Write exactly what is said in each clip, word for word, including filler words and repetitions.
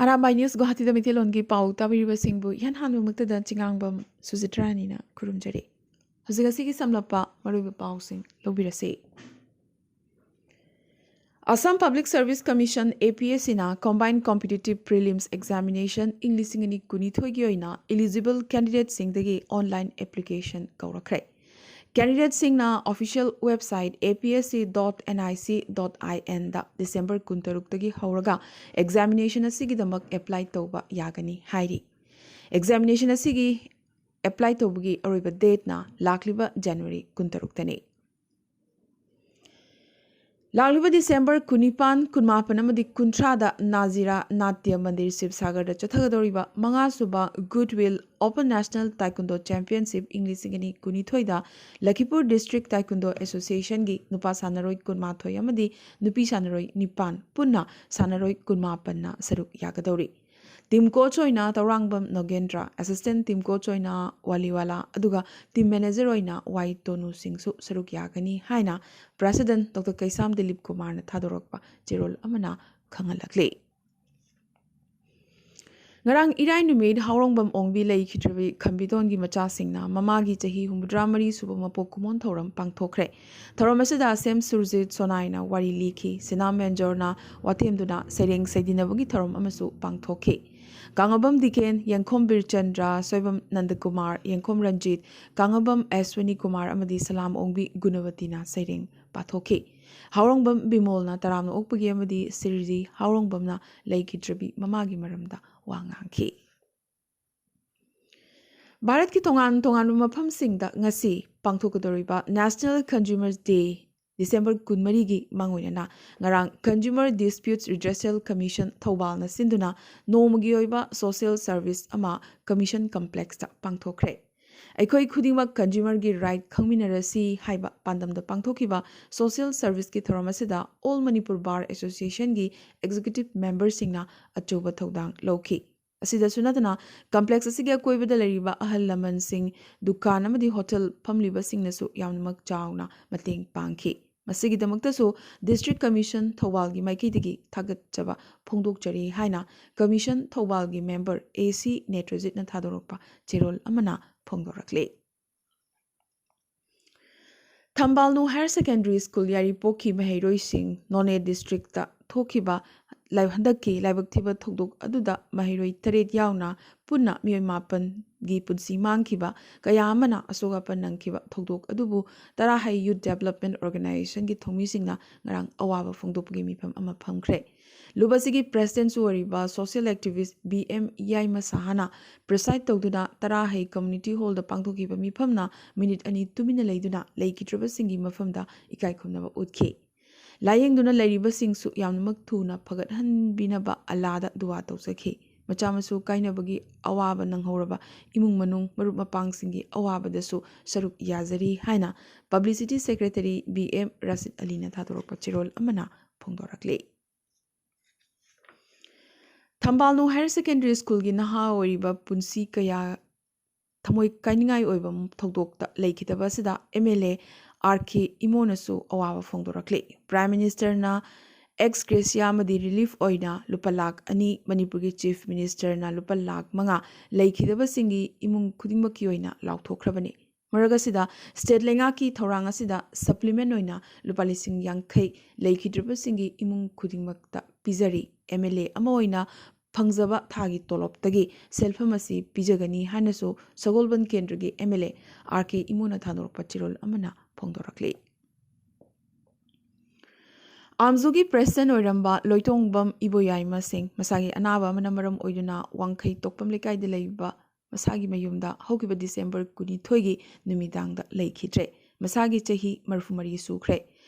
Arambai news ꯒꯨꯋꯥꯍꯥꯇꯤꯗ ꯃꯩꯇꯩꯂꯣꯟꯒꯤ ꯄꯥꯎ ꯇꯥꯕꯤꯔꯤꯕꯁꯤꯡꯕꯨ ꯏꯍꯥꯟ ꯍꯥꯟꯕꯃꯛꯇꯗ ꯆꯤꯉꯥꯡꯕꯝ ꯁꯨꯖꯤꯇ꯭ꯔꯥꯅꯤꯅ ꯈꯨꯔꯨꯝꯖꯔꯤ꯫ ꯍꯧꯖꯤꯛ ꯑꯁꯤꯒꯤ ꯁꯝꯂꯞꯄ ꯃꯔꯨꯑꯣꯏꯕ ꯄꯥꯎꯁꯤꯡ ꯂꯧꯕꯤꯔꯁꯤ꯫ Assam Public Service Commission, A P S C ꯅ Combined Competitive Prelims Examination ꯏꯪ ꯂꯤꯁꯤꯡ ꯑꯅꯤ ꯀꯨꯟꯅꯤꯊꯣꯏꯒꯤ ꯑꯣꯏꯅ eligible candidateꯁꯤꯡꯗꯒꯤ online application ꯀꯧꯔꯛꯈ꯭ꯔꯦ꯫ Candidateꯁꯤꯡꯅ official website A P S C dot N I C dot I N the December ꯀꯨꯟꯇꯔꯨꯛꯇꯒꯤ ꯍꯧꯔꯒ examination ꯑꯁꯤꯒꯤꯗꯃꯛ apply ꯇꯧꯕ ꯌꯥꯒꯅꯤ ꯍꯥꯏꯔꯤ꯫ Examination ꯑꯁꯤꯒꯤ apply ꯇꯧꯕꯒꯤ ꯑꯔꯣꯏꯕ dateꯅ ꯂꯥꯛꯂꯤꯕ January ꯀꯨꯟꯇꯔꯨꯛꯇꯅꯤ꯫ ꯂꯥꯛꯂꯤꯕ December ꯀꯨꯟꯅꯤꯄꯥꯟ, ꯀꯨꯟꯃꯥꯄꯟ ꯑꯃꯗꯤ ꯀꯨꯟꯊ꯭ꯔꯥꯗ ꯅꯥꯖꯤꯔꯥ ꯅꯥꯇ꯭ꯌ ꯃꯟꯗꯤꯔ ꯁꯤꯕꯁꯥꯒꯔꯗ ꯆꯠꯊꯒꯗꯧꯔꯤꯕ ꯃꯉꯥꯁꯨꯕ Goodwill Open National Taekwondo Championship ꯏꯪ ꯂꯤꯁꯤꯡ ꯑꯅꯤ ꯀꯨꯟꯅꯤꯊꯣꯏꯗ ꯂꯈꯤꯄꯨꯔ District Taekwondo Associationꯒꯤ ꯅꯨꯄꯥ ꯁꯥꯟꯅꯔꯣꯏ ꯀꯨꯟꯃꯥꯊꯣꯏ ꯑꯃꯗꯤ ꯅꯨꯄꯤ ꯁꯥꯟꯅꯔꯣꯏ ꯅꯤꯄꯥꯟ, ꯄꯨꯟꯅ ꯁꯥꯟꯅꯔꯣꯏ ꯀꯨꯟꯃꯥꯄꯟꯅ ꯁꯔꯨꯛ ꯌꯥꯒꯗꯧꯔꯤ꯫ Team coach ꯑꯣꯏꯅ ꯇꯧꯔꯥꯡꯕꯝ ꯅꯣꯒꯦꯟꯗ꯭ꯔ, assistant team coach ꯑꯣꯏꯅ ꯋꯥꯂꯤꯋꯥꯂꯥ, ꯑꯗꯨꯒ team manager ꯑꯣꯏꯅ ꯋꯥꯏ ꯇꯣꯅꯨ ꯁꯤꯡꯁꯨ ꯁꯔꯨꯛ ꯌꯥꯒꯅꯤ ꯍꯥꯏꯅ President Doctor ꯀꯩꯁꯥꯝ ꯗꯤꯂꯤꯞ ꯀꯨꯃꯥꯔꯅ ꯊꯥꯗꯣꯔꯛꯄ ꯆꯦꯔꯣꯜ ꯑꯃꯅ ꯈꯪꯍꯜꯂꯛꯂꯤ꯫ ꯉꯔꯥꯡ ꯏꯔꯥꯏ ꯅꯨꯃꯤꯠ ꯍꯥꯎꯔꯣꯡꯕꯝ ꯑꯣꯡꯕꯤ ꯂꯩꯈꯤꯗ꯭ꯔꯕꯤ ꯈꯝꯕꯤꯗꯣꯟꯒꯤ ꯃꯆꯥꯁꯤꯡꯅ ꯃꯃꯥꯒꯤ ꯆꯍꯤ ꯍꯨꯝꯐꯨꯇꯔꯥ ꯃꯔꯤ ꯁꯨꯕ ꯃꯄꯣꯛ ꯀꯨꯝꯑꯣꯟ ꯊꯧꯔꯝ ꯄꯥꯡꯊꯣꯛꯈ꯭ꯔꯦ꯫ ꯊꯧꯔꯝ ꯑꯁꯤꯗ ꯁꯦꯝ ꯁꯨꯔꯖꯤꯠ ꯁꯣꯅꯥꯏꯅ ꯋꯥꯔꯤ ꯂꯤꯈꯤ, ꯁꯤꯅꯥ ꯃꯦꯟꯖꯣꯔꯅ ꯋꯥꯊꯦꯝꯗꯨꯅ ꯁꯩꯔꯦꯡ ꯁꯩꯗꯤꯟꯅꯕꯒꯤ ꯊꯧꯔꯝ ꯑꯃꯁꯨ ꯄꯥꯡꯊꯣꯛꯈꯤ꯫ ꯀꯥꯡꯉꯕꯝ ꯗꯤꯀꯦꯟ, ꯌꯦꯡꯈꯣꯝ ꯕꯤꯔꯆꯟꯗ꯭ꯔ, ꯁꯣꯏꯕꯝ ꯅꯟꯗꯀꯨꯃꯥꯔ, ꯌꯦꯡꯈꯣꯝ ꯔꯟꯖꯤꯠ, ꯀꯥꯡꯉꯕꯝ ꯑꯦꯁ꯭ꯋꯤꯅꯤ ꯀꯨꯃꯥꯔ ꯑꯃꯗꯤ ꯁꯂꯥꯝ ꯑꯣꯡꯕꯤ ꯒꯨꯅꯕꯇꯤꯅ ꯁꯩꯔꯦꯡ ꯄꯥꯊꯣꯛꯈꯤ꯫ ꯍꯥꯎꯔꯣꯡꯕꯝ ꯕꯤꯃꯣꯜꯅ ꯇꯔꯥꯝꯅ ꯑꯣꯛꯄꯒꯤ ꯑꯃꯗꯤ ꯁꯤꯔꯖꯤ ꯍꯥꯎꯔꯣꯡꯕꯝꯅ ꯂꯩꯈꯤꯗ꯭ꯔꯕꯤ ꯃꯃꯥꯒꯤ ꯃꯔꯝꯗ ꯋꯥ ꯉꯥꯡꯈꯤ꯫ ꯚꯥꯔꯠꯀꯤ ꯇꯣꯉꯥꯟ ꯇꯣꯉꯥꯟꯕ ꯃꯐꯝꯁꯤꯡꯗ ꯉꯁꯤ ꯄꯥꯡꯊꯣꯛꯀꯗꯧꯔꯤꯕ National Consumer Day, December ꯀꯨꯟꯃꯔꯤꯒꯤ ꯃꯥꯡꯑꯣꯏꯅꯅ ꯉꯔꯥꯡ Consumer Disputes Redressal Commission ꯊꯧꯕꯥꯜꯅ ꯁꯤꯟꯗꯨꯅ ꯅꯣꯡꯃꯒꯤ ꯑꯣꯏꯕ social service ꯑꯃ Commission Complexꯇ ꯄꯥꯡꯊꯣꯛꯈ꯭ꯔꯦ꯫ ꯑꯩꯈꯣꯏ ꯈꯨꯗꯤꯡꯃꯛ consumerꯒꯤ right ꯈꯪꯃꯤꯟꯅꯔꯁꯤ ꯍꯥꯏꯕ ꯄꯥꯟꯗꯝꯗ ꯄꯥꯡꯊꯣꯛꯈꯤꯕ social serviceꯀꯤ ꯊꯧꯔꯝ ꯑꯁꯤꯗ All Manipur Bar Associationꯒꯤ executive memberꯁꯤꯡꯅ ꯑꯆꯧꯕ ꯊꯧꯗꯥꯡ ꯂꯧꯈꯤ꯫ ꯑꯁꯤꯗꯁꯨ ꯅꯠꯇꯅ complex ꯑꯁꯤꯒꯤ ꯑꯀꯣꯏꯕꯗ ꯂꯩꯔꯤꯕ ꯑꯍꯜ ꯂꯃꯟꯁꯤꯡ, ꯗꯨꯀꯥꯟ ꯑꯃꯗꯤ hotel ꯐꯝꯂꯤꯕꯁꯤꯡꯅꯁꯨ ꯌꯥꯝꯅꯃꯛ ꯆꯥꯎꯅ ꯃꯇꯦꯡ ꯄꯥꯡꯈꯤ꯫ ꯃꯁꯤꯒꯤꯗꯃꯛꯇꯁꯨ District Commission ꯊꯧꯕꯥꯜꯒꯤ ꯃꯥꯏꯀꯩꯗꯒꯤ ꯊꯥꯒꯠꯆꯕ ꯐꯣꯡꯗꯣꯛꯆꯔꯤ ꯍꯥꯏꯅ Commission ꯊꯧꯕꯥꯜꯒꯤ member A C ꯅꯦꯇ꯭ꯔꯖꯤꯠꯅ ꯊꯥꯗꯣꯔꯛꯄ ꯆꯦꯔꯣꯜ ꯑꯃꯅ ꯐꯣꯡꯗꯣꯔꯛꯂꯤ꯫ ꯊꯝꯕꯥꯜꯅꯨ Higher Secondary School ꯌꯥꯏꯔꯤꯄꯣꯛꯀꯤ ꯃꯍꯩꯔꯣꯏꯁꯤꯡ ꯅꯣꯅꯦ districtꯇ ꯊꯣꯛꯈꯤꯕ ꯂꯥꯏ-, ꯍꯟꯗꯛꯀꯤ ꯂꯥꯏꯕꯛ ꯊꯤꯕ ꯊꯧꯗꯣꯛ ꯑꯗꯨꯗ ꯃꯍꯩꯔꯣꯏ ꯇꯔꯦꯠ ꯌꯥꯎꯅ ꯄꯨꯟꯅ ꯃꯤꯑꯣꯏ ꯃꯥꯄꯟꯒꯤ ꯄꯨꯟꯁꯤ ꯃꯥꯡꯈꯤꯕ, ꯀꯌꯥ ꯑꯃꯅ ꯑꯁꯣꯛ ꯑꯄꯟ ꯅꯪꯈꯤꯕ ꯊꯧꯗꯣꯛ ꯑꯗꯨꯕꯨ ꯇꯔꯥꯍꯩ Youth Development Organizationꯒꯤ ꯊꯧꯃꯤꯁꯤꯡꯅ ꯉꯔꯥꯡ ꯑꯋꯥꯕ ꯐꯣꯡꯗꯣꯛꯄꯒꯤ ꯃꯤꯐꯝ ꯑꯃ ꯐꯝꯈ꯭ꯔꯦ꯫ ꯂꯨꯞ ꯑꯁꯤꯒꯤ presidentꯁꯨ ꯑꯣꯏꯔꯤꯕ social activist B M ꯏꯌꯥꯏꯃ ꯁꯍꯥꯅ preside ꯇꯧꯗꯨꯅ ꯇꯔꯥꯍꯩ Community Hallꯗ ꯄꯥꯡꯊꯣꯛꯈꯤꯕ ꯃꯤꯐꯝꯅ minute ꯑꯅꯤ ꯇꯨꯃꯤꯟꯅ ꯂꯩꯗꯨꯅ ꯂꯩꯈꯤꯗ꯭ꯔꯕꯁꯤꯡꯒꯤ ꯃꯐꯝꯗ ꯏꯀꯥꯏ ꯈꯨꯝꯅꯕ ꯎꯠꯈꯤ꯫ ꯂꯥꯌꯦꯡꯗꯨꯅ ꯂꯩꯔꯤꯕꯁꯤꯡꯁꯨ ꯌꯥꯝꯅꯃꯛ ꯊꯨꯅ ꯐꯒꯠꯍꯟꯕꯤꯅꯕ ꯑꯜꯂꯥꯗ ꯗꯨꯋꯥ ꯇꯧꯖꯈꯤ꯫ ꯃꯆꯥ ꯃꯁꯨ ꯀꯥꯏꯅꯕꯒꯤ ꯑꯋꯥꯕ ꯅꯪꯍꯧꯔꯕ ꯏꯃꯨꯡ ꯃꯅꯨꯡ, ꯃꯔꯨꯞ ꯃꯄꯥꯡꯁꯤꯡꯒꯤ ꯑꯋꯥꯕꯗꯁꯨ ꯁꯔꯨꯛ ꯌꯥꯖꯔꯤ ꯍꯥꯏꯅ Publicity Secretary B M ꯔꯥꯁꯤꯗ ꯑꯂꯤꯅ ꯊꯥꯗꯣꯔꯛꯄ ꯆꯦꯔꯣꯜ ꯑꯃꯅ ꯐꯣꯡꯗꯣꯔꯛꯂꯤ꯫ ꯊꯝꯕꯥꯜꯅꯨ Higher Secondary Schoolꯒꯤ ꯅꯍꯥ ꯑꯣꯏꯔꯤꯕ ꯄꯨꯟꯁꯤ ꯀꯌꯥ ꯊꯃꯣꯏ ꯀꯥꯏꯅꯤꯡꯉꯥꯏ ꯑꯣꯏꯕ ꯊꯧꯗꯣꯛꯇ ꯂꯩꯈꯤꯗꯕ ꯑꯁꯤꯗ M L A R K ꯏꯃꯣꯅꯁꯨ ꯑꯋꯥꯕ ꯐꯣꯡꯗꯣꯔꯛꯂꯤ꯫ Prime Ministerꯅ ex gratia ꯑꯃꯗꯤ relief ꯑꯣꯏꯅ ꯂꯨꯄꯥ ꯂꯥꯈ ꯑꯅꯤ, ꯃꯅꯤꯄꯨꯔꯒꯤ Chief Ministerꯅ ꯂꯨꯄꯥ ꯂꯥꯈ ꯃꯉꯥ ꯂꯩꯈꯤꯗꯕꯁꯤꯡꯒꯤ ꯏꯃꯨꯡ ꯈꯨꯗꯤꯡꯃꯛꯀꯤ ꯑꯣꯏꯅ ꯂꯥꯎꯊꯣꯛꯈ꯭ꯔꯕꯅꯤ꯫ ꯃꯔꯛ ꯑꯁꯤꯗ state ꯂꯩꯉꯥꯛꯀꯤ ꯊꯧꯔꯥꯡ ꯑꯁꯤꯗ supplement ꯑꯣꯏꯅ ꯂꯨꯄꯥ ꯂꯤꯁꯤꯡ ꯌꯥꯡꯈꯩ ꯂꯩꯈꯤꯗ꯭ꯔꯕꯁꯤꯡꯒꯤ ꯏꯃꯨꯡ ꯈꯨꯗꯤꯡꯃꯛꯇ ꯄꯤꯖꯔꯤ꯫ M L A ꯑꯃ ꯑꯣꯏꯅ ꯐꯪꯖꯕ ꯊꯥꯒꯤ ꯇꯣꯂꯣꯞꯇꯒꯤ ꯁꯦꯜꯐꯝ ꯑꯁꯤ ꯄꯤꯖꯒꯅꯤ ꯍꯥꯏꯅꯁꯨ ꯁꯒꯣꯜꯕꯟ ꯀꯦꯟꯗ꯭ꯔꯒꯤ M L A R K ꯏꯃꯣꯅ ꯊꯥꯗꯣꯔꯛꯄ ꯆꯦꯔꯣꯜ ꯑꯃꯅ ꯐꯣꯡꯗꯣꯔꯛꯂꯤ꯫ ꯑꯥꯝꯖꯨꯒꯤ president ꯑꯣꯏꯔꯝꯕ ꯂꯣꯏꯇꯣꯡꯕꯝ ꯏꯕꯣꯌꯥꯏꯃ ꯁꯤꯡ ꯃꯁꯥꯒꯤ ꯑꯅꯥꯕ ꯑꯃꯅ ꯃꯔꯝ ꯑꯣꯏꯗꯨꯅ ꯋꯥꯡꯈꯩ ꯇꯣꯛꯄꯝ ꯂꯩꯀꯥꯏꯗ ꯂꯩꯕ ꯃꯁꯥꯒꯤ ꯃꯌꯨꯝꯗ ꯍꯧꯈꯤꯕ December ꯀꯨꯟꯅꯤꯊꯣꯏꯒꯤ ꯅꯨꯃꯤꯗꯥꯡꯗ ꯂꯩꯈꯤꯗ꯭ꯔꯦ꯫ ꯃꯁꯥꯒꯤ ꯆꯍꯤ ꯃꯔꯤꯐꯨ ꯃꯔꯤ ꯁꯨꯈ꯭ꯔꯦ꯫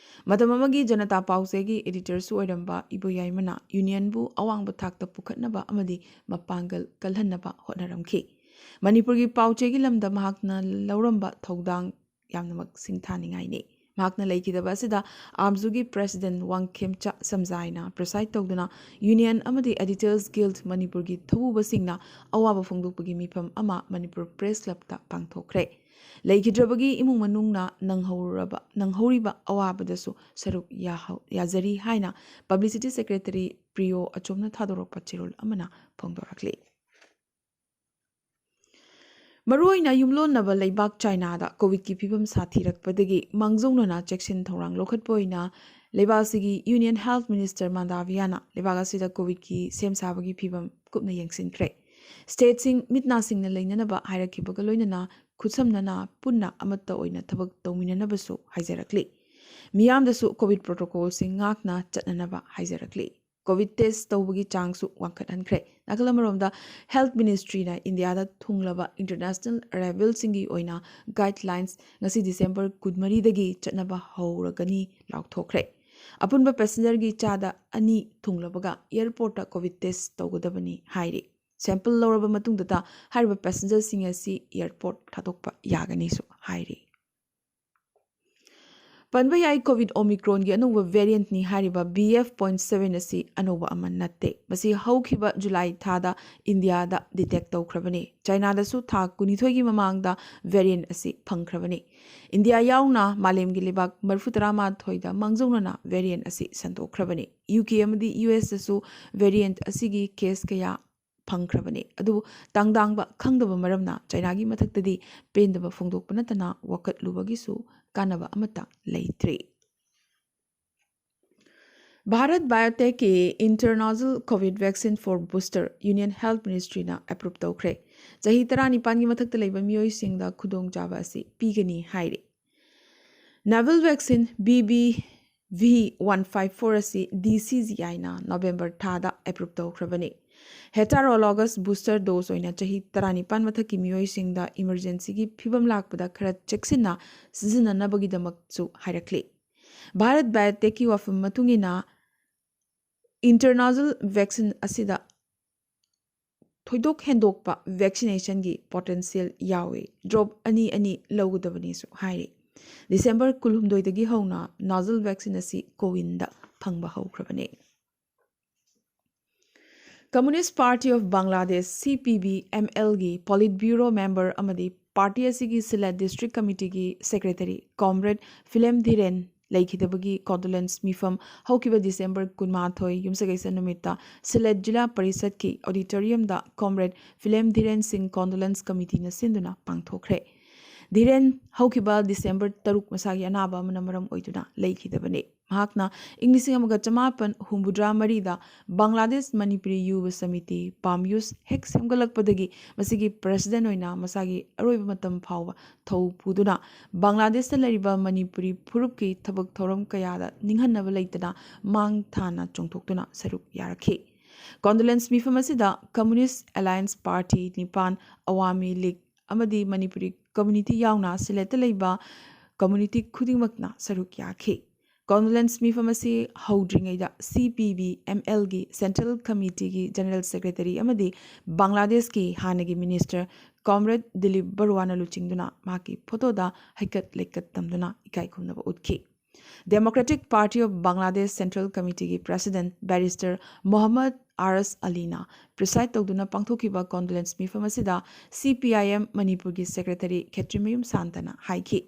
ꯃꯇꯝ ꯑꯃꯒꯤ ꯖꯅꯇꯥ ꯄꯥꯎꯆꯦꯒꯤ editorꯁꯨ ꯑꯣꯏꯔꯝꯕ ꯏꯕꯣꯌꯥꯏꯃꯅ unionꯕꯨ ꯑꯋꯥꯡꯕ ꯊꯥꯛꯇ ꯄꯨꯈꯠꯅꯕ ꯑꯃꯗꯤ ꯃꯄꯥꯡꯒꯜ ꯀꯜꯍꯟꯅꯕ ꯍꯣꯠꯅꯔꯝꯈꯤ꯫ ꯃꯅꯤꯄꯨꯔꯒꯤ ꯄꯥꯎꯆꯦꯒꯤ ꯂꯝꯗ ꯃꯍꯥꯛꯅ ꯂꯧꯔꯝꯕ ꯊꯧꯗꯥꯡ ꯌꯥꯝꯅꯃꯛ ꯁꯤꯡꯊꯥꯅꯤꯡꯉꯥꯏꯅꯤ꯫ ꯃꯍꯥꯛꯅ ꯂꯩꯈꯤꯗꯕ ꯑꯁꯤꯗ ꯑꯥꯝꯖꯨꯒꯤ president ꯋꯥꯡꯈꯦꯝꯆꯥ ꯁꯝꯖꯥꯏꯅ preside ꯇꯧꯗꯨꯅ union ꯑꯃꯗꯤ Editors Guild ꯃꯅꯤꯄꯨꯔꯒꯤ ꯊꯧꯕꯨꯕꯁꯤꯡꯅ ꯑꯋꯥꯕ ꯐꯣꯡꯗꯣꯛꯄꯒꯤ ꯃꯤꯐꯝ ꯑꯃ ꯃꯅꯤꯄꯨꯔ Press Clubꯇ ꯄꯥꯡꯊꯣꯛꯈ꯭ꯔꯦ꯫ ꯂꯩꯈꯤꯗ꯭ꯔꯕꯒꯤ ꯏꯃꯨꯡ ꯃꯅꯨꯡꯅ ꯅꯪꯍꯧꯔꯕ ꯅꯪꯍꯧꯔꯤꯕ ꯑꯋꯥꯕꯗꯁꯨ ꯁꯔꯨꯛ ꯌꯥꯍꯧ- ꯌꯥꯖꯔꯤ ꯍꯥꯏꯅ Publicity Secretary ꯄ꯭ꯔꯤꯌꯣ ꯑꯆꯣꯝꯅ ꯊꯥꯗꯣꯔꯛꯄ ꯆꯦꯔꯣꯜ ꯑꯃꯅ ꯐꯣꯡꯗꯣꯔꯛꯂꯤ꯫ ꯃꯔꯨꯑꯣꯏꯅ ꯌꯨꯝꯂꯣꯟꯅꯕ ꯂꯩꯕꯥꯛ ꯆꯥꯏꯅꯥꯗ ꯀꯣꯚꯤꯗꯀꯤ ꯐꯤꯕꯝ ꯁꯥꯊꯤꯔꯛꯄꯗꯒꯤ ꯃꯥꯡꯖꯧꯅꯅ ꯆꯦꯛꯁꯤꯟ ꯊꯧꯔꯥꯡ ꯂꯧꯈꯠꯄ ꯑꯣꯏꯅ ꯂꯩꯕꯥꯛ ꯑꯁꯤꯒꯤ Union Health Minister ꯃꯟꯗꯥꯚꯤꯌꯥꯅ ꯂꯩꯕꯥꯛ ꯑꯁꯤꯗ ꯀꯣꯚꯤꯗꯀꯤ ꯁꯦꯝ ꯁꯥꯕꯒꯤ ꯐꯤꯕꯝ ꯀꯨꯞꯅ ꯌꯦꯡꯁꯤꯟꯈ꯭ꯔꯦ꯫ ꯁ꯭ꯇꯦꯠꯁꯤꯡ ꯃꯤꯠ ꯅꯥ ꯁꯤꯡꯅ ꯂꯩꯅꯅꯕ ꯍꯥꯏꯔꯛꯈꯤꯕꯒ ꯂꯣꯏꯅꯅ ꯈꯨꯠꯁꯝꯅꯅ ꯄꯨꯟꯅ ꯑꯃꯠꯇ ꯑꯣꯏꯅ ꯊꯕꯛ ꯇꯧꯃꯤꯟꯅꯅꯕꯁꯨ ꯍꯥꯏꯖꯔꯛꯂꯤ꯫ ꯃꯤꯌꯥꯝꯗꯁꯨ ꯀꯣꯚꯤꯗ ꯄ꯭ꯔꯣꯇꯣꯀꯣꯜꯁꯤꯡ ꯉꯥꯛꯅ ꯆꯠꯅꯅꯕ ꯍꯥꯏꯖꯔꯛꯂꯤ꯫ ꯀꯣꯚꯤꯗ ꯇꯦꯁ ꯇꯧꯕꯒꯤ ꯆꯥꯡꯁꯨ ꯋꯥꯡꯈꯠꯍꯟꯈ꯭ꯔꯦ꯫ ꯅꯥꯀꯜ ꯑꯃꯔꯣꯝꯗ, ꯍꯦꯜꯊ ꯃꯤꯅꯤꯁꯇ꯭ꯔꯤꯅ ꯏꯟꯗꯤꯌꯥꯗ ꯊꯨꯡꯂꯕ ꯏꯟꯇꯔꯅꯦꯁꯅꯦꯜ ꯑꯔꯥꯏꯚꯦꯜꯁꯤꯡꯒꯤ ꯑꯣꯏꯅ ꯒꯥꯏꯗꯂꯥꯏꯟꯁ ꯉꯁꯤ ꯗꯤꯁꯦꯝꯕꯔ ꯀꯨꯟꯃꯔꯤꯗꯒꯤ ꯆꯠꯅꯕ ꯍꯧꯔꯒꯅꯤ ꯂꯥꯎꯊꯣꯛꯈ꯭ꯔꯦ꯫ ꯑꯄꯨꯟꯕ ꯄꯦꯁꯦꯟꯖꯔꯒꯤ ꯆꯥꯗ ꯑꯅꯤ ꯊꯨꯡꯂꯕꯒ ꯑꯦꯌꯔꯄꯣꯔꯠꯇ ꯀꯣꯚꯤꯗ ꯇꯦꯁ ꯇꯧꯒꯗꯕꯅꯤ ꯍꯥꯏꯔꯤ꯫ ꯁꯦꯝꯄꯜ ꯂꯧꯔꯕ ꯃꯇꯨꯡꯗꯇ ꯍꯥꯏꯔꯤꯕ ꯄꯦꯁꯦꯟꯖꯔꯁꯤꯡ ꯑꯁꯤ ꯑꯦꯌꯔꯄꯣꯔꯠ ꯊꯥꯗꯣꯛꯄ ꯌꯥꯒꯅꯤꯁꯨ ꯍꯥꯏꯔꯤ꯫ ꯄꯟꯕ ꯌꯥꯏ, ꯀꯣꯚꯤꯗ ꯑꯣꯃꯤꯀ꯭ꯔꯣꯟꯒꯤ ꯑꯅꯧꯕ ꯚꯦꯔꯤꯌꯦꯟꯠꯅꯤ ꯍꯥꯏꯔꯤꯕ ꯕꯤ ꯑꯦꯐ ꯄꯣꯏꯟꯠ ꯁꯚꯦꯟ ꯑꯁꯤ ꯑꯅꯧꯕ ꯑꯃ ꯅꯠꯇꯦ꯫ ꯃꯁꯤ ꯍꯧꯈꯤꯕ ꯖꯨꯂꯥꯏ ꯊꯥꯗ ꯏꯟꯗꯤꯌꯥꯗ ꯗꯤꯇꯦꯛ ꯇꯧꯈ꯭ꯔꯕꯅꯤ꯫ ꯆꯥꯏꯅꯥꯗꯁꯨ ꯊꯥ ꯀꯨꯟꯅꯤꯊꯣꯏꯒꯤ ꯃꯃꯥꯡꯗ ꯚꯦꯔꯤꯌꯦꯟꯠ ꯑꯁꯤ ꯐꯪꯈ꯭ꯔꯕꯅꯤ꯫ ꯏꯟꯗꯤꯌꯥ ꯌꯥꯎꯅ ꯃꯥꯂꯦꯝꯒꯤ ꯂꯩꯕꯥꯛ ꯃꯔꯤꯐꯨ ꯇꯔꯥꯃꯥꯊꯣꯏꯗ ꯃꯥꯡꯖꯧꯅꯅ ꯚꯦꯔꯤꯌꯦꯟꯠ ꯑꯁꯤ ꯁꯟꯗꯣꯛꯈ꯭ꯔꯕꯅꯤ꯫ ꯌꯨ ꯀꯦ ꯑꯃꯗꯤ ꯌꯨ ꯑꯦꯁꯇꯁꯨ ꯚꯦꯔꯤꯌꯦꯟꯠ ꯑꯁꯤꯒꯤ ꯀꯦꯁ ꯀꯌꯥ ꯐꯪꯈ꯭ꯔꯕꯅꯤ꯫ ꯑꯗꯨꯕꯨ ꯇꯥꯡꯗꯥꯡꯕ ꯈꯪꯗꯕ ꯃꯔꯝꯅ ꯆꯥꯏꯅꯥꯒꯤ ꯃꯊꯛꯇꯗꯤ ꯄꯦꯟꯗꯕ ꯐꯣꯡꯗꯣꯛꯄ ꯅꯠꯇꯅ ꯋꯥꯀꯠꯂꯨꯕꯒꯤꯁꯨ ꯀꯥꯟꯅꯕ ꯑꯃꯠꯇ ꯂꯩꯇ꯭ꯔꯤ꯫ ꯚꯥꯔꯠ ꯕꯥꯌꯣꯇꯦꯛꯀꯤ Intranasal COVID Vaccine for Booster Union Health Ministryꯅ ꯑꯦꯄ꯭ꯔꯨꯞ ꯇꯧꯈ꯭ꯔꯦ꯫ ꯆꯍꯤ ꯇꯔꯥꯅꯤꯄꯥꯟꯒꯤ ꯃꯊꯛꯇ ꯂꯩꯕ ꯃꯤꯑꯣꯏꯁꯤꯡꯗ ꯈꯨꯗꯣꯡꯆꯥꯕ ꯑꯁꯤ ꯄꯤꯒꯅꯤ ꯍꯥꯏꯔꯤ꯫ Novel vaccine B B V one five four ꯑꯁꯤ D C G Iꯅ ꯅꯣꯕꯦꯝꯕꯔ ꯊꯥꯗ ꯑꯦꯄ꯭ꯔꯨꯞ ꯇꯧꯈ꯭ꯔꯕꯅꯤ꯫ Heterologous booster dose ꯑꯣꯏꯅ ꯆꯍꯤ ꯇꯔꯥꯅꯤꯄꯥꯟ ꯃꯊꯛꯀꯤ ꯃꯤꯑꯣꯏꯁꯤꯡꯗ ꯏꯃꯔꯖꯦꯟꯁꯤꯒꯤ ꯐꯤꯕꯝ ꯂꯥꯛꯄꯗ ꯈꯔ ꯆꯦꯛꯁꯤꯟꯅ ꯁꯤꯖꯤꯟꯅꯅꯕꯒꯤꯗꯃꯛꯁꯨ ꯍꯥꯏꯔꯛꯂꯤ꯫ ꯚꯥꯔꯠ ꯕꯥꯌꯣꯇꯦꯛꯀꯤ ꯋꯥꯐꯝ ꯃꯇꯨꯡ ꯏꯟꯅ, Intranasal vaccine ꯑꯁꯤꯗ ꯊꯣꯏꯗꯣꯛ ꯍꯦꯟꯗꯣꯛꯄ ꯚꯦꯛꯁꯤꯅꯦꯁꯟꯒꯤ ꯄꯣꯇꯦꯟꯁꯤꯌꯦꯜ ꯌꯥꯎꯏ꯫ ꯗ꯭ꯔꯣꯞ ꯑꯅꯤ ꯑꯅꯤ ꯂꯧꯒꯗꯕꯅꯤꯁꯨ ꯍꯥꯏꯔꯤ꯫ ꯗꯤꯁꯦꯝꯕꯔ ꯀꯨꯟꯍꯨꯝꯗꯣꯏꯗꯒꯤ ꯍꯧꯅ ꯅꯥꯖꯜ ꯚꯦꯛꯁꯤꯟ ꯑꯁꯤ ꯀꯣꯋꯤꯟꯗ ꯐꯪꯕ ꯍꯧꯈ꯭ꯔꯕꯅꯤ꯫ Communist Party of Bangladesh, C P B M L ꯒꯤ ꯄꯣꯂꯤꯠ ꯕ꯭ꯌꯨꯔꯣ ꯃꯦꯝꯕꯔ ꯑꯃꯗꯤ ꯄꯥꯔꯇꯤ ꯑꯁꯤꯒꯤ ꯁꯤꯂꯦꯠ ꯗꯤꯁꯇ꯭ꯔꯤꯛ ꯀꯃꯤꯇꯤꯒꯤ ꯁꯦꯀ꯭ꯔꯦꯇꯔꯤ ꯀꯣꯝꯔꯦꯗ ꯐꯤꯂꯦꯝ ꯙꯤꯔꯦꯟ ꯂꯩꯈꯤꯗꯕꯒꯤ ꯀꯣꯟꯗꯣꯂꯦꯟꯁ ꯃꯤꯐꯝ ꯍꯧꯈꯤꯕ ꯗꯤꯁꯦꯝꯕꯔ ꯀꯨꯟꯃꯥꯊꯣꯏ, ꯌꯨꯝꯁꯀꯩꯁ ꯅꯨꯃꯤꯠꯇ ꯁꯤꯂꯦꯠ ꯖꯤꯂꯥ ꯄꯔꯤꯁꯠꯀꯤ ꯑꯣꯗꯤꯇꯣꯔꯤꯌꯝꯗ ꯀꯣꯝꯔꯦꯗ ꯐꯤꯂꯦꯝ ꯙꯤꯔꯦꯟ ꯁꯤꯡ ꯀꯣꯟꯗꯣꯂꯦꯟꯁ ꯀꯃꯤꯇꯤꯅ ꯁꯤꯟꯗꯨꯅ ꯄꯥꯡꯊꯣꯛꯈ꯭ꯔꯦ꯫ ꯙꯤꯔꯦꯟ ꯍꯧꯈꯤꯕ ꯗꯤꯁꯦꯝꯕꯔ ꯇꯔꯨꯛ ꯃꯁꯥꯒꯤ ꯑꯅꯥꯕ ꯑꯃꯅ ꯃꯔꯝ ꯑꯣꯏꯗꯨꯅ ꯂꯩꯈꯤꯗꯕꯅꯤ꯫ ꯃꯍꯥꯛꯅ ꯏꯪ ꯂꯤꯁꯤꯡ ꯑꯃꯒ ꯆꯃꯥꯄꯟ ꯍꯨꯝꯐꯨꯇꯔꯥ ꯃꯔꯤꯗ ꯕꯪꯒ꯭ꯂꯥꯗꯦꯁ ꯃꯅꯤꯄꯨꯔꯤ ꯌꯨꯕ ꯁꯃꯤꯇꯤ, ꯄꯥꯝ ꯌꯨꯁ, ꯍꯦꯛ ꯁꯦꯝꯒꯠꯂꯛꯄꯗꯒꯤ ꯃꯁꯤꯒꯤ ꯄ꯭ꯔꯦꯁꯤꯗꯦꯟ ꯑꯣꯏꯅ ꯃꯁꯥꯒꯤ ꯑꯔꯣꯏꯕ ꯃꯇꯝ ꯐꯥꯎꯕ ꯊꯧ ꯄꯨꯗꯨꯅ ꯕꯪꯒ꯭ꯂꯥꯗꯦꯁꯇ ꯂꯩꯔꯤꯕ ꯃꯅꯤꯄꯨꯔꯤ ꯐꯨꯔꯨꯞꯀꯤ ꯊꯕꯛ ꯊꯧꯔꯝ ꯀꯌꯥꯗ ꯅꯤꯡꯍꯟꯅꯕ ꯂꯩꯇꯅ ꯃꯥꯡ ꯊꯥꯅ ꯆꯣꯡꯊꯣꯛꯇꯨꯅ ꯁꯔꯨꯛ ꯌꯥꯔꯛꯈꯤ꯫ ꯀꯣꯟꯗꯣꯂꯦꯟꯁ ꯃꯤꯐꯝ ꯑꯁꯤꯗ ꯀꯝꯃꯨꯅꯤꯁ ꯑꯦꯂꯥꯌꯟꯁ ꯄꯥꯔꯇꯤ ꯅꯤꯄꯥꯟ, ꯑꯋꯥꯃꯤ ꯂꯤꯒ ꯑꯃꯗꯤ ꯃꯅꯤꯄꯨꯔꯤ ꯀꯝꯃ꯭ꯌꯨꯅꯤꯇꯤ ꯌꯥꯎꯅ ꯁꯤꯂꯦꯠꯇ ꯂꯩꯕ ꯀꯝꯃ꯭ꯌꯨꯅꯤꯇꯤ ꯈꯨꯗꯤꯡꯃꯛꯅ ꯁꯔꯨꯛ ꯌꯥꯈꯤ꯫ ꯀꯣꯟꯗꯣꯂꯦꯟꯁ ꯃꯤꯐꯝ ꯑꯁꯤ ꯍꯧꯗ꯭ꯔꯤꯉꯩꯗ ꯁꯤ ꯄꯤ ꯕꯤ ꯑꯦꯝ ꯑꯦꯜꯒꯤ ꯁꯦꯟꯇ꯭ꯔꯦꯜ ꯀꯃꯤꯇꯤꯒꯤ ꯖꯦꯅꯔꯦꯜ ꯁꯦꯀ꯭ꯔꯦꯇꯔꯤ ꯑꯃꯗꯤ ꯕꯪꯒ꯭ꯂꯥꯗꯦꯁꯀꯤ ꯍꯥꯟꯅꯒꯤ ꯃꯤꯅꯤꯁꯇꯔ ꯀꯣꯝꯔꯦꯗ ꯗꯤꯂꯤꯞ ꯕꯔꯨꯋꯥꯅ ꯂꯨꯆꯤꯡꯗꯨꯅ ꯃꯍꯥꯛꯀꯤ ꯐꯣꯇꯣꯗ ꯍꯩꯀꯠ ꯂꯩꯀꯠ ꯇꯝꯗꯨꯅ ꯏꯀꯥꯏ ꯈꯨꯝꯅꯕ ꯎꯠꯈꯤ꯫ Democratic party of Bangladesh central ꯀꯃꯤꯇꯤꯒꯤ president barrister Mohammad R S ꯑꯂꯤꯅ ꯄ꯭ꯔꯤꯁꯥꯏꯗ ꯇꯧꯗꯨꯅ ꯄꯥꯡꯊꯣꯛꯈꯤꯕ ꯀꯣꯟꯗꯣꯂꯦꯟꯁ ꯃꯤꯐꯝ ꯑꯁꯤꯗ ꯁꯤ ꯄꯤ ꯑꯥꯏ ꯑꯦꯝ ꯃꯅꯤꯄꯨꯔꯒꯤ ꯁꯦꯀ꯭ꯔꯦꯇꯔꯤ ꯈꯦꯇ꯭ꯔꯤꯃꯌꯨꯝ ꯁꯥꯟꯇꯅ ꯍꯥꯏꯈꯤ,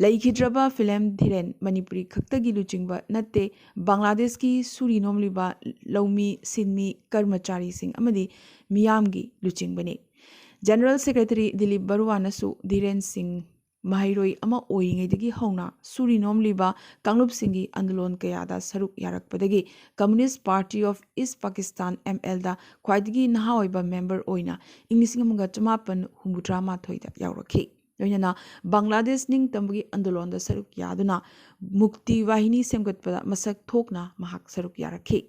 ꯂꯩꯈꯤꯗ꯭ꯔꯕ ꯐꯤꯂꯝ ꯙꯤꯔꯦꯟ ꯃꯅꯤꯄꯨꯔꯤ ꯈꯛꯇꯒꯤ ꯂꯨꯆꯤꯡꯕ ꯅꯠꯇꯦ, ꯕꯪꯒ꯭ꯂꯥꯗꯦꯁꯀꯤ ꯁꯨꯔꯤ ꯅꯣꯝꯂꯤꯕ ꯂꯧꯃꯤ, ꯁꯤꯟꯃꯤ, ꯀꯔꯃꯆꯥꯔꯤꯁꯤꯡ ꯑꯃꯗꯤ ꯃꯤꯌꯥꯝꯒꯤ ꯂꯨꯆꯤꯡꯕꯅꯤ꯫ ꯖꯦꯅꯔꯦꯜ ꯁꯦꯀ꯭ꯔꯦꯇꯔꯤ ꯗꯤꯂꯤꯞ ꯕꯔꯨꯋꯥꯅꯁꯨ ꯙꯤꯔꯦꯟ ꯁꯤꯡ ꯃꯍꯩꯔꯣꯏ ꯑꯃ ꯑꯣꯏꯔꯤꯉꯩꯗꯒꯤ ꯍꯧꯅ ꯁꯨꯔꯤ ꯅꯣꯝꯂꯤꯕ ꯀꯥꯡꯂꯨꯞꯁꯤꯡꯒꯤ ꯑꯟꯗꯣꯂꯣꯟ ꯀꯌꯥꯗ ꯁꯔꯨꯛ ꯌꯥꯔꯛꯄꯗꯒꯤ communist party of east Pakistan, M ꯑꯦꯜꯗ ꯈ꯭ꯋꯥꯏꯗꯒꯤ ꯅꯍꯥ ꯑꯣꯏꯕ ꯃꯦꯝꯕꯔ ꯑꯣꯏꯅ ꯏꯪ ꯂꯤꯁꯤꯡ ꯑꯃꯒ ꯆꯃꯥꯄꯟ ꯍꯨꯝꯐꯨꯇꯔꯥ ꯃꯥꯊꯣꯏꯗ ꯌꯥꯎꯔꯛꯈꯤ꯫ ꯂꯣꯏꯅꯅ ꯕꯪꯒ꯭ꯂꯥꯗꯦꯁ ꯅꯤꯡꯇꯝꯕꯒꯤ ꯑꯟꯗꯣꯂꯣꯟꯗ ꯁꯔꯨꯛ ꯌꯥꯗꯨꯅ ꯃꯨꯛꯇꯤ ꯋꯥꯍꯤꯅꯤ ꯁꯦꯝꯒꯠꯄꯗ ꯃꯁꯛ ꯊꯣꯛꯅ ꯃꯍꯥꯛ ꯁꯔꯨꯛ ꯌꯥꯔꯛꯈꯤ꯫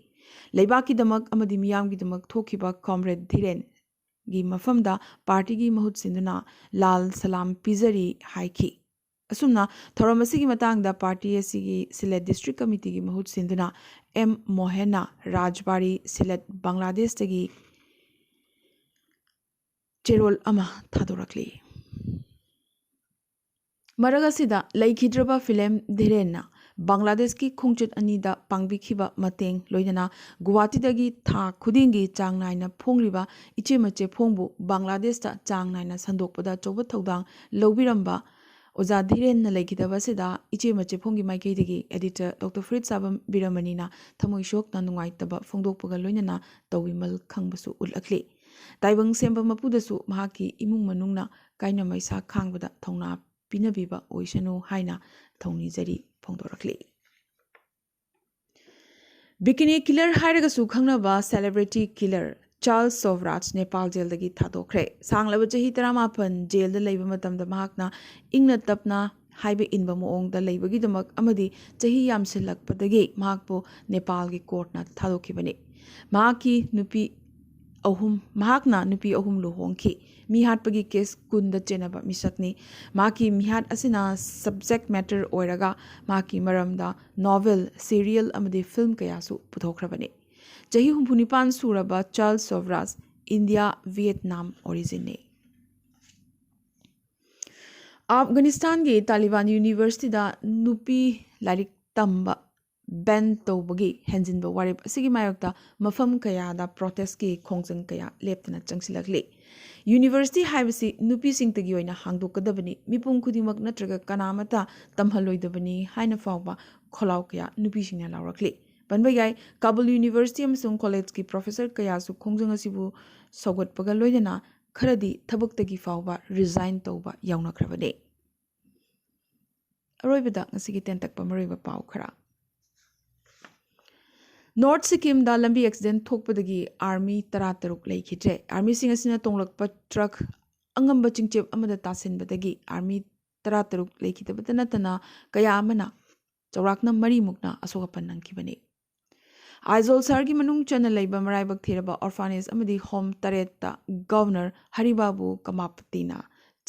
ꯂꯩꯕꯥꯛꯀꯤꯗꯃꯛ ꯑꯃꯗꯤ ꯃꯤꯌꯥꯝꯒꯤꯗꯃꯛ ꯊꯣꯛꯈꯤꯕ ꯀꯣꯝꯔꯦꯗ ꯙꯤꯔꯦꯟꯒꯤ ꯃꯐꯝꯗ ꯄꯥꯔꯇꯤꯒꯤ ꯃꯍꯨꯠ ꯁꯤꯟꯗꯨꯅ ꯂꯥꯜ ꯁꯂꯥꯝ ꯄꯤꯖꯔꯤ ꯍꯥꯏꯈꯤ꯫ ꯑꯁꯨꯝꯅ ꯊꯧꯔꯝ ꯑꯁꯤꯒꯤ ꯃꯇꯥꯡꯗ ꯄꯥꯔꯇꯤ ꯑꯁꯤꯒꯤ ꯁꯤꯂꯦꯠ ꯗꯤꯁꯇ꯭ꯔꯤꯛ ꯀꯃꯤꯇꯤꯒꯤ ꯃꯍꯨꯠ ꯁꯤꯟꯗꯨꯅ ꯑꯦꯝ ꯃꯣꯍꯦꯟꯅ ꯔꯥꯖꯕꯥꯔꯤ, ꯁꯤꯂꯦꯠ, ꯕꯪꯒ꯭ꯂꯥꯗꯦꯁꯇꯒꯤ ꯆꯦꯔꯣꯜ ꯑꯃ ꯊꯥꯗꯣꯔꯛꯂꯤ꯫ ꯃꯔꯛ ꯑꯁꯤꯗ ꯂꯩꯈꯤꯗ꯭ꯔꯕ ꯐꯤꯂꯦꯝ ꯙꯤꯔꯦꯟꯅ ꯕꯪꯒ꯭ꯂꯥꯗꯦꯁꯀꯤ ꯈꯣꯡꯆꯠ ꯑꯅꯤꯗ ꯄꯥꯡꯕꯤꯈꯤꯕ ꯃꯇꯦꯡ, ꯂꯣꯏꯅꯅ ꯒꯨꯋꯥꯍꯥꯇꯤꯗꯒꯤ ꯊꯥ ꯈꯨꯗꯤꯡꯒꯤ ꯆꯥꯡ ꯅꯥꯏꯅ ꯐꯣꯡꯂꯤꯕ ꯏꯆꯦ ꯃꯆꯦ ꯐꯣꯡꯕꯨ ꯕꯪꯒ꯭ꯂꯥꯗꯦꯁꯇ ꯆꯥꯡ ꯅꯥꯏꯅ ꯁꯟꯗꯣꯛꯄꯗ ꯑꯆꯧꯕ ꯊꯧꯗꯥꯡ ꯂꯧꯕꯤꯔꯝꯕ ꯑꯣꯖꯥ ꯙꯤꯔꯦꯟꯅ ꯂꯩꯈꯤꯗꯕ ꯑꯁꯤꯗ ꯏꯆꯦ ꯃꯆꯦ ꯐꯣꯡꯒꯤ ꯃꯥꯏꯀꯩꯗꯒꯤ editor Doctor ꯐꯔꯤꯗ ꯁꯥꯕꯝ ꯕꯤꯔꯃꯅꯤꯅ ꯊꯃꯣꯏ ꯁꯣꯛꯅ ꯅꯨꯡꯉꯥꯏꯇꯕ ꯐꯣꯡꯗꯣꯛꯄꯒ ꯂꯣꯏꯅꯅ ꯇꯧꯕꯤꯃꯜ ꯈꯪꯕꯁꯨ ꯎꯠꯂꯛꯂꯤ꯫ ꯇꯥꯏꯕꯪ ꯁꯦꯝꯕ ꯃꯄꯨꯗꯁꯨ ꯃꯍꯥꯛꯀꯤ ꯏꯃꯨꯡ ꯃꯅꯨꯡꯅ ꯀꯥꯏꯅ ꯃꯩꯁꯥ ꯈꯥꯡꯕꯗ ꯊꯧꯅꯥ ꯄꯤꯅꯕꯤꯕ ꯑꯣꯏꯁꯅꯨ ꯍꯥꯏꯅ ꯊꯧꯅꯤꯖꯔꯤ ꯐꯣꯡꯗꯣꯔꯛꯂꯤ꯫ ꯕꯤꯀꯤꯅꯤ killer ꯍꯥꯏꯔꯒꯁꯨ ꯈꯪꯅꯕ celebrity killer ꯆꯥꯔꯜꯁ ꯁꯣꯚꯔꯥꯖ ꯅꯦꯄꯥꯜ ꯖꯦꯜꯗꯒꯤ ꯊꯥꯗꯣꯛꯈ꯭ꯔꯦ꯫ ꯁꯥꯡꯂꯕ ꯆꯍꯤ ꯇꯔꯥꯃꯥꯄꯟ ꯖꯦꯜꯗ ꯂꯩꯕ ꯃꯇꯝꯗ ꯃꯍꯥꯛꯅ ꯏꯪꯅ ꯇꯞꯅ ꯍꯥꯏꯕ ꯏꯟꯕ ꯃꯑꯣꯡꯗ ꯂꯩꯕꯒꯤꯗꯃꯛ ꯑꯃꯗꯤ ꯆꯍꯤ ꯌꯥꯝꯁꯤꯜꯂꯛꯄꯗꯒꯤ ꯃꯍꯥꯛꯄꯨ ꯅꯦꯄꯥꯜꯒꯤ ꯀꯣꯔꯠꯅ ꯊꯥꯗꯣꯛꯈꯤꯕꯅꯤ꯫ ꯃꯍꯥꯛꯀꯤ ꯅꯨꯄꯤ ꯑꯍꯨꯝ ꯃꯍꯥꯛꯅ ꯅꯨꯄꯤ ꯑꯍꯨꯝ ꯂꯨꯍꯣꯡꯈꯤ꯫ ꯃꯤꯍꯥꯠꯄꯒꯤ ꯀꯦꯁ ꯀꯨꯟꯗ ꯆꯦꯟꯅꯕ ꯃꯤꯁꯛꯅꯤ꯫ ꯃꯍꯥꯛꯀꯤ ꯃꯤꯍꯥꯠ ꯑꯁꯤꯅ subject matter ꯑꯣꯏꯔꯒ ꯃꯍꯥꯛꯀꯤ ꯃꯔꯝꯗ ꯅꯣꯚꯦꯜ, ꯁꯤꯔꯤꯌꯦꯜ ꯑꯃꯗꯤ ꯐꯤꯜꯝ ꯀꯌꯥꯁꯨ ꯄꯨꯊꯣꯛꯈ꯭ꯔꯕꯅꯤ꯫ ꯆꯍꯤ ꯍꯨꯝꯐꯨ ꯅꯤꯄꯥꯟ ꯁꯨꯔꯕ ꯆꯥꯔꯜꯁ ꯁꯣꯚꯔꯥꯖ ꯏꯟꯗꯤꯌꯥ ꯚꯤꯌꯦꯠꯅꯥꯝ ꯑꯣꯔꯤꯖꯤꯟꯅꯤ꯫ ꯑꯐꯒꯥꯅꯤꯁꯇꯥꯟꯒꯤ ꯇꯥꯂꯤꯕꯥꯟ ꯌꯨꯅꯤꯚꯔꯁꯤꯇꯤꯗ ꯅꯨꯄꯤ ꯂꯥꯏꯔꯤꯛ ꯇꯝꯕ ꯕꯦꯟ ꯇꯧꯕꯒꯤ ꯍꯦꯟꯖꯤꯟꯕ ꯋꯥꯔꯦꯞ ꯑꯁꯤꯒꯤ ꯃꯥꯌꯣꯛꯇ ꯃꯐꯝ ꯀꯌꯥꯗ ꯄ꯭ꯔꯣꯇꯦꯁꯀꯤ ꯈꯣꯡꯖꯪ ꯀꯌꯥ ꯂꯦꯞꯇꯅ ꯆꯪꯁꯤꯜꯂꯛꯂꯤ꯫ ꯌꯨꯅꯤꯚꯔꯁꯤꯇꯤ ꯍꯥꯏꯕꯁꯤ ꯅꯨꯄꯤꯁꯤꯡꯇꯒꯤ ꯑꯣꯏꯅ ꯍꯥꯡꯗꯣꯛꯀꯗꯕꯅꯤ, ꯃꯤꯄꯨꯝ ꯈꯨꯗꯤꯡꯃꯛ ꯅꯠꯇ꯭ꯔꯒ ꯀꯅꯥꯃꯠꯇ ꯇꯝꯍꯜꯂꯣꯏꯗꯕꯅꯤ ꯍꯥꯏꯅ ꯐꯥꯎꯕ ꯈꯣꯜꯂꯥꯎ ꯀꯌꯥ ꯅꯨꯄꯤꯁꯤꯡꯅ ꯂꯥꯎꯔꯛꯂꯤ꯫ ꯄꯟꯕ ꯌꯥꯏ, ꯀꯥꯕꯨꯜ ꯌꯨꯅꯤꯚꯔꯁꯤꯇꯤ ꯑꯃꯁꯨꯡ ꯀꯣꯂꯦꯖꯀꯤ ꯄ꯭ꯔꯣꯐꯦꯁꯔ ꯀꯌꯥꯁꯨ ꯈꯣꯡꯖꯪ ꯑꯁꯤꯕꯨ ꯁꯧꯒꯠꯄꯒ ꯂꯣꯏꯅꯅ ꯈꯔꯗꯤ ꯊꯕꯛꯇꯒꯤ ꯐꯥꯎꯕ ꯔꯤꯖꯥꯏꯟ ꯇꯧꯕ ꯌꯥꯎꯅꯈ꯭ꯔꯕꯅꯤ꯫ ꯑꯔꯣꯏꯕꯗ ꯉꯁꯤꯒꯤ ꯇꯦꯟꯇꯛꯄ ꯃꯔꯨꯑꯣꯏꯕ ꯄꯥꯎ ꯈꯔ꯫ ꯅꯣꯔꯠ ꯁꯤꯛꯀꯤꯝꯗ ꯂꯝꯕꯤ ꯑꯦꯛꯁꯤꯗꯦꯟ ꯊꯣꯛꯄꯗꯒꯤ ꯑꯥꯔꯃꯤ ꯇꯔꯥꯇꯔꯨꯛ ꯂꯩꯈꯤꯗ꯭ꯔꯦ꯫ ꯑꯥꯔꯃꯤꯁꯤꯡ ꯑꯁꯤꯅ ꯇꯣꯡꯂꯛꯄ ꯇ꯭ꯔꯛ ꯑꯉꯝꯕ ꯆꯤꯡꯆꯦꯞ ꯑꯃꯗ ꯇꯥꯁꯤꯟꯕꯗꯒꯤ ꯑꯥꯔꯃꯤ ꯇꯔꯥꯇꯔꯨꯛ ꯂꯩꯈꯤꯗꯕꯇ ꯅꯠꯇꯅ ꯀꯌꯥ ꯑꯃꯅ ꯆꯥꯎꯔꯥꯛꯅ ꯃꯔꯤꯃꯨꯛꯅ ꯑꯁꯣꯛ ꯑꯄꯟ ꯅꯪꯈꯤꯕꯅꯤ꯫ ꯑꯥꯏꯖꯣꯜ ꯁꯍꯔꯒꯤ ꯃꯅꯨꯡ ꯆꯟꯅ ꯂꯩꯕ ꯃꯔꯥꯏꯕꯛ ꯊꯤꯔꯕ orphanage ꯑꯃꯗꯤ home ꯇꯔꯦꯠꯇ ꯒꯚꯔꯅꯔ ꯍꯔꯤꯕꯥꯕꯨ ꯀꯃꯥꯄꯇꯤꯅ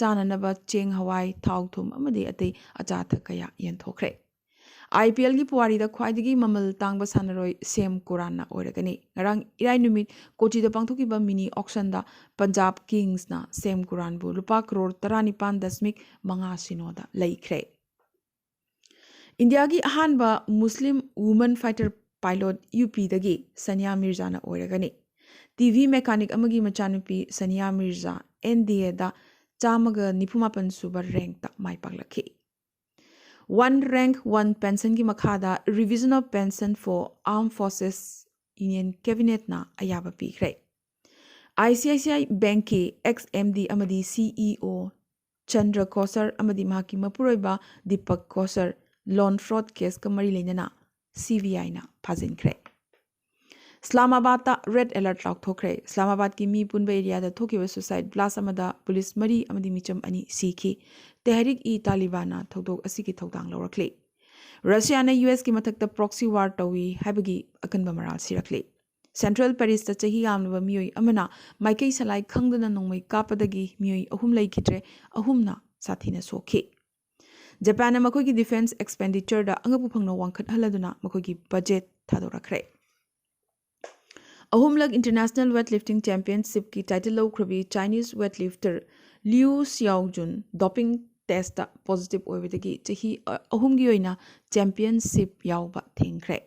ꯆꯥꯅꯅꯕ ꯆꯦꯡ, ꯍꯋꯥꯏ, ꯊꯥꯎ, ꯊꯨꯝ ꯑꯃꯗꯤ ꯑꯇꯩ ꯑꯆꯥ ꯑꯊꯛ ꯀꯌꯥ ꯌꯦꯟꯊꯣꯛꯈ꯭ꯔꯦ꯫ IPLꯒꯤ ꯄꯨꯋꯥꯔꯤꯗ ꯈ꯭ꯋꯥꯏꯗꯒꯤ ꯃꯃꯜ ꯇꯥꯡꯕ ꯁꯥꯟꯅꯔꯣꯏ ꯁꯦꯝ ꯀꯨꯔꯥꯟꯅ ꯑꯣꯏꯔꯒꯅꯤ꯫ ꯉꯔꯥꯡ ꯏꯔꯥꯏ ꯅꯨꯃꯤꯠ ꯀꯣꯆꯤꯗ ꯄꯥꯡꯊꯣꯛꯈꯤꯕ mini auctionꯗ ꯄꯟꯖꯥꯕ ꯀꯤꯡꯁꯅ ꯁꯦꯝ ꯀꯨꯔꯥꯟꯕꯨ ꯂꯨꯄꯥ ꯀꯔꯣꯔ ꯇꯔꯥꯅꯤꯄꯥꯟ ꯗꯁꯃꯤꯛ ꯃꯉꯥ ꯁꯤꯅꯣꯗ ꯂꯩꯈ꯭ꯔꯦ꯫ ꯏꯟꯗꯤꯌꯥꯒꯤ ꯑꯍꯥꯟꯕ ꯃꯨꯁꯂꯤꯝ woman fighter pilot U ꯄꯤꯗꯒꯤ Sania ꯃꯤꯔꯖꯥꯅ ꯑꯣꯏꯔꯒꯅꯤ꯫ ꯇꯤ ꯚꯤ ꯃꯦꯀꯥꯅꯤꯛ ꯑꯃꯒꯤ ꯃꯆꯥꯅꯨꯄꯤ ꯁꯅꯤꯌꯥ ꯃꯤꯔꯖꯥ ꯑꯦꯟ ꯗꯤ ꯑꯦꯗ ꯆꯥꯝꯃꯒ ꯅꯤꯐꯨ ꯃꯥꯄꯟ ꯁꯨꯕ ꯔꯦꯡꯛꯇ ꯃꯥꯏ ꯄꯥꯛꯂꯛꯈꯤ꯫ One Rank One Pensionꯒꯤ ꯃꯈꯥꯗ Revision of Pension for Armed Forces Union Cabinetꯅ ꯑꯌꯥꯕ ꯄꯤꯈ꯭ꯔꯦ꯫ I C I C I ꯕꯦꯡꯛꯀꯤ ꯑꯦꯛꯁ ꯑꯦꯝ ꯗꯤ ꯑꯃꯗꯤ ꯁꯤ ꯏ ꯑꯣ ꯆꯟꯗ꯭ꯔ ꯀꯣꯁꯔ ꯑꯃꯗꯤ ꯃꯍꯥꯛꯀꯤ ꯃꯄꯨꯔꯣꯏꯕ ꯗꯤꯄꯛ ꯀꯣꯁꯔ ꯂꯣꯟ ꯐ꯭ꯔꯣꯗ ꯀꯦꯁꯀ ꯃꯔꯤ ꯂꯩꯅꯅ ꯁꯤ ꯕꯤ ꯑꯥꯏꯅ ꯐꯥꯖꯤꯟꯈ꯭ꯔꯦ꯫ ꯏꯁꯂꯥꯃꯥꯕꯥꯗꯇ ꯔꯦꯗ ꯑꯦꯂꯔꯠ ꯂꯥꯎꯊꯣꯛꯈ꯭ꯔꯦ꯫ ꯏꯁꯂꯥꯃꯥꯕꯥꯗꯀꯤ ꯃꯤ ꯄꯨꯟꯕ ꯑꯦꯔꯤꯌꯥꯗ ꯊꯣꯛꯈꯤꯕ ꯁꯨꯁꯥꯏꯠ ꯕ꯭ꯂꯥꯁ ꯑꯃꯗ ꯄꯨꯂꯤꯁ ꯃꯔꯤ ꯑꯃꯗꯤ ꯃꯤꯆꯝ ꯑꯅꯤ ꯁꯤꯈꯤ꯫ ꯇꯦꯍꯔꯤꯛ ꯏ ꯇꯥꯂꯤꯕꯥꯟꯅ ꯊꯧꯗꯣꯛ ꯑꯁꯤꯒꯤ ꯊꯧꯗꯥꯡ ꯂꯧꯔꯛꯂꯤ꯫ ꯔꯁꯤꯌꯥꯅ ꯌꯨ ꯑꯦꯁꯀꯤ ꯃꯊꯛꯇ ꯄ꯭ꯔꯣꯛꯁꯤ ꯋꯥꯔ ꯇꯧꯏ ꯍꯥꯏꯕꯒꯤ ꯑꯀꯟꯕ ꯃꯔꯥꯜ ꯁꯤꯔꯛꯂꯤ꯫ ꯁꯦꯟꯇ꯭ꯔꯦꯜ ꯄꯦꯔꯤꯁꯇ ꯆꯍꯤ ꯌꯥꯝꯂꯕ ꯃꯤꯑꯣꯏ ꯑꯃꯅ ꯃꯥꯏꯀꯩ ꯁꯂꯥꯏ ꯈꯪꯗꯅ ꯅꯣꯡꯃꯩ ꯀꯥꯞꯄꯗꯒꯤ ꯃꯤꯑꯣꯏ ꯑꯍꯨꯝ ꯂꯩꯈꯤꯗ꯭ꯔꯦ, ꯑꯍꯨꯝꯅ ꯁꯥꯊꯤꯅ ꯁꯣꯛꯈꯤ꯫ ꯖꯄꯥꯟꯅ ꯃꯈꯣꯏꯒꯤ ꯗꯤꯐꯦꯟꯁ ꯑꯦꯛꯁꯄꯦꯟꯗꯤꯆꯔꯗ ꯑꯉꯛꯄ ꯐꯪꯅ ꯋꯥꯡꯈꯠꯍꯜꯂꯗꯨꯅ ꯃꯈꯣꯏꯒꯤ ꯕꯖꯦꯠ ꯊꯥꯗꯣꯔꯛꯈ꯭ꯔꯦ꯫ ꯑꯍꯨꯝꯂꯛ ꯏꯟꯇꯔꯅꯦꯁꯅꯦꯜ ꯋꯦꯠ ꯂꯤꯐꯇꯤꯡ ꯆꯦꯝꯄꯤꯌꯟꯁꯤꯞꯀꯤ ꯇꯥꯏꯇꯜ ꯂꯧꯈ꯭ꯔꯕꯤ Chinese weight lifter Liu Xiaojun doping test positive ꯑꯣꯏꯕꯗꯒꯤ ꯆꯍꯤ ꯑ-, ꯑꯍꯨꯝꯒꯤ ꯑꯣꯏꯅ ꯆꯦꯝꯄꯤꯌꯟꯁꯤꯞ ꯌꯥꯎꯕ ꯊꯤꯡꯈ꯭ꯔꯦ꯫